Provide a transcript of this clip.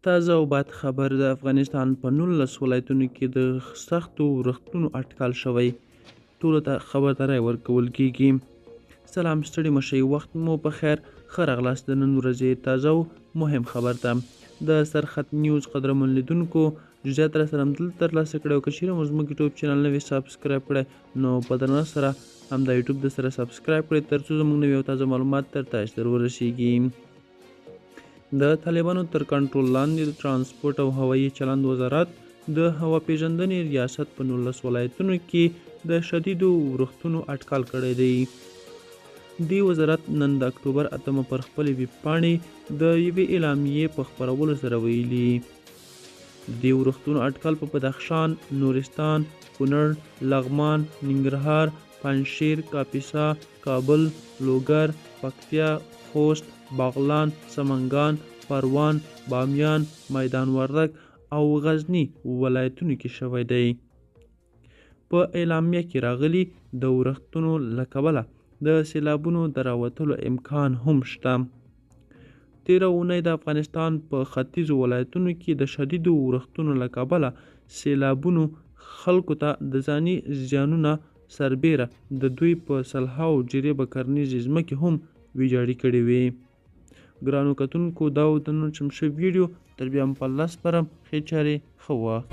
تازه او بد خبر، د افغانستان په 19 ولایتونو کې د سختو ورښتونو اټکل شوی، ټولو ته خبرداری ورکول کیږي. سلام، ستړي مشئ، وخت مو په خیر. ښه راغلاست د نن ورځې تازه او مهم خبر ته. د سرخط نیوز قدرمن لیدونکو، جزئیات راسره همدلته ترلاسه کړئ، او که چیرې مو زموږ یوټیوب چینل نوی subscribe کړی نو په درنښت سره همدا یوټیوب د سره subscribe کړئ ترڅو زموږ نوي او تازه معلومات تر تاسو در ورسیږي. د طالبانو تر کنټرول لاندې د ترانسپورت او هوایي چلند وزارت د هوا پیژندنې ریاست په 19 ولایتونو کې د شدیدو ورښتونو اټکل کړی دی. دې وزارت نن د اکتوبر 8 پر خپلې ویبپاڼې د یوې اعلامیې په خپرولو سره ویلي، د دې ورښتونو اټکل په بدخشان، نورستان، کونړ، لغمان، ننګرهار، پنجشیر، کاپیسا، کابل، لوګر، پکتیا، خوست، بغلان، سمنګان، پروان، بامیان، میدان وردګ او غزني ولایتونو کې شوی دی. په اعلامیه کې راغلي، د ورښتونو له کبله د سیلابونو د راوتلو امکان هم شته. تېره اونۍ د افغانستان په ختیځو ولایتونو کې د شدیدو ورښتونو له کبله سیلابونو خلکو ته د ځاني زیانونه سربېره د دوی په سلهاوو جریبه کرنیزې ځمکې هم ویجاړې کړې وې. ګرانو کتونکو، دا و د نن چم شوې ویډیو. تر بیا مو په الله سپارم. ښې چارې، ښه وخت.